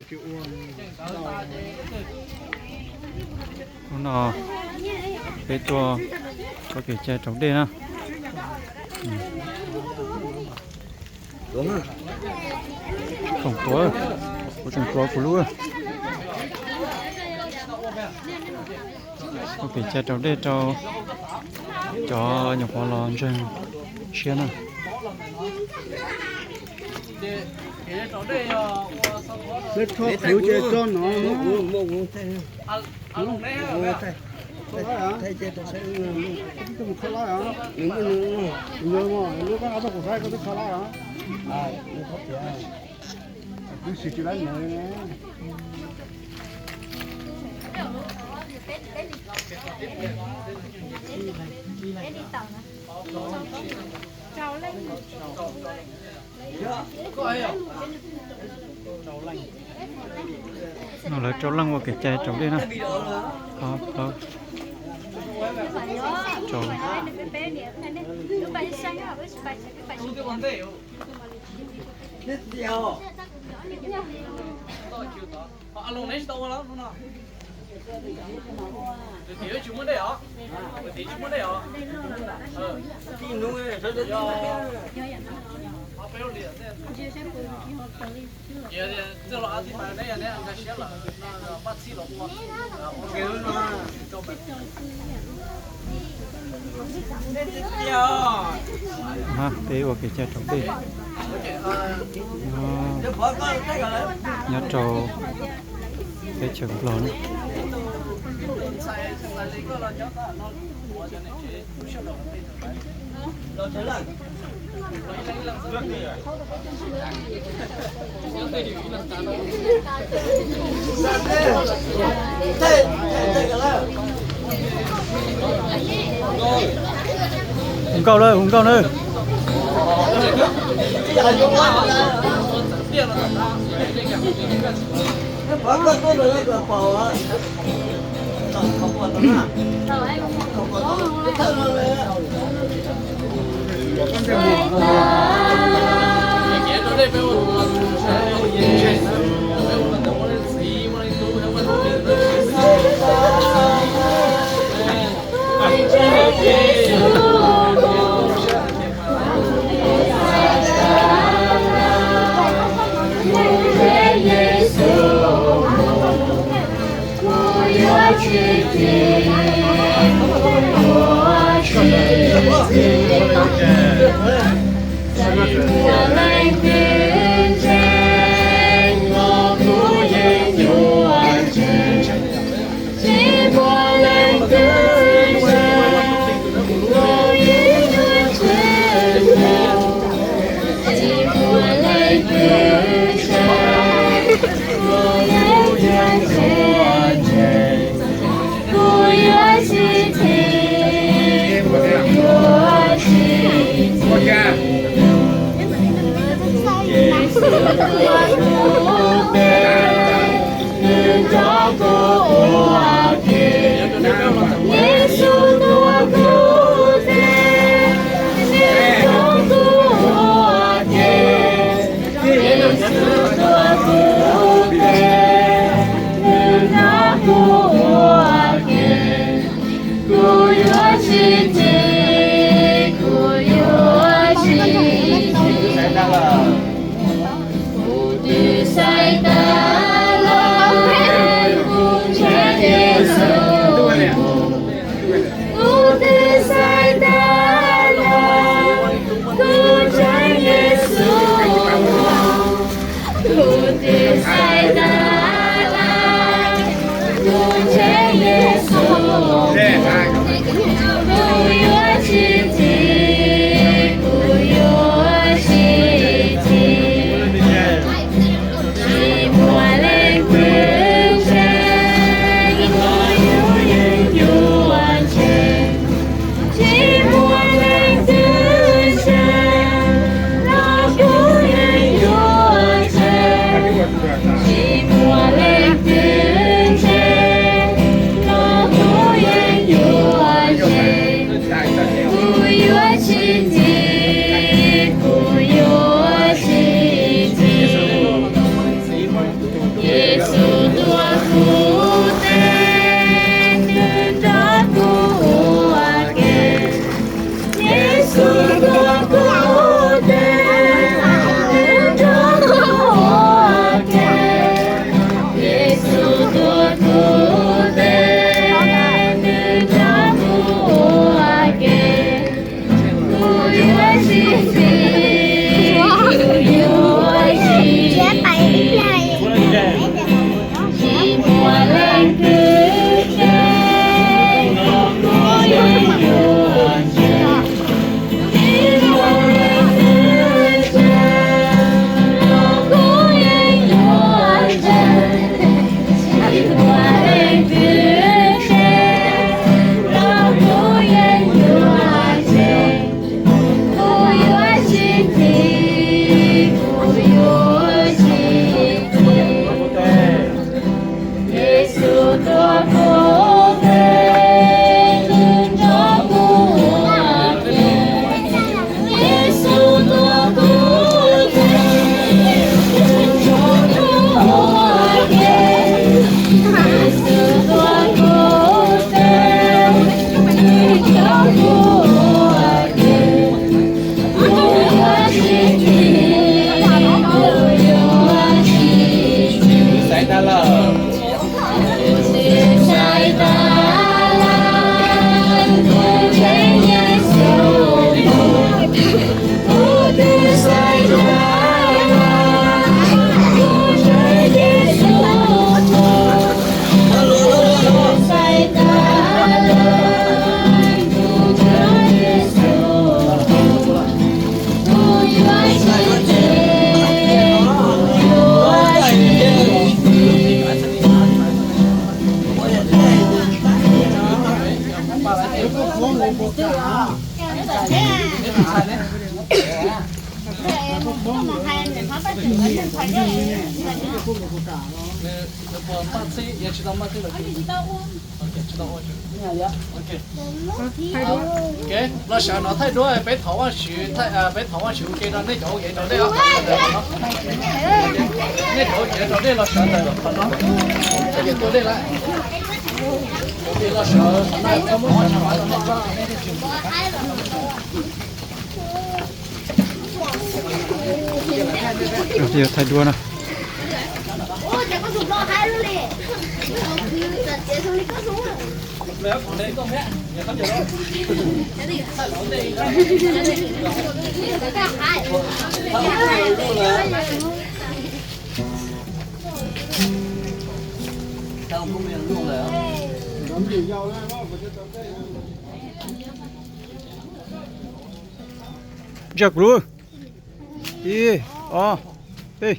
Hnub no peb tuaj ua kev cai raus dej na. Khoom tuav, kuv tseem tuav kuv lub. Ua kev cai raus dej rau cov nyuam qhuav los ntseeg siab na. Lawv rho qhwv ces tso no. No lawv rau leej ua kev cai raus dej na. Ob plaub rau. Peb ua kev cai raus dej nyob rau teb chaws Nplog na. Hu nkauj na, hu nkauj na. Yexus tuav kuv tes, nws nrog kuv ua ke. Yexus tuav kuv tes, nws nrog kuv ua ke. Yexus tuav kuv tes, nws nrog kuv ua ke. Kuv yuav tsis ntxim, kuv yuav tsis ntxim, tsis muaj leej twg tseg, kuv yeej yuav tseg. Tsis muaj leej twg tseg, kuv yeej yuav tseg. Tsis muaj leej twg tseg, kuv yeej yuav tseg. Kuv yuav tsis ntxim, kuv yuav tsis ntxim. Yexus tuav kuv tes, nws nrog kuv ua ke. Yexus tuav kuv tes, nws nrog kuv ua ke. Yexus tuav kuv tes, nws nrog kuv ua ke. Kuv yuav tsis ntxim, kuv yuav tsis ntxim. Xaiv tas lawm. Kuv twb xaiv tas lawm, kuv ntshe Yexus mus. Kuv twb xaiv tas lawm, kuv ntshe Yexus mus. Kuv twb xaiv tas lawm, kuv ntshe Yexus mus. Kuv yuav tsis ntxim, kuv yuav tsis ntxim. Los sawv no thaij duab, peb thov Vajtswv, peb thov Vajtswv ua ke rau nej cov ua kev rau dej os. Nej cov ua kev rau dej los sawv ntawm qhov no, ua ke tua dej lawm. Los sawv, thaij duab na. Ntsia kuv lub. Ib, ob, peb.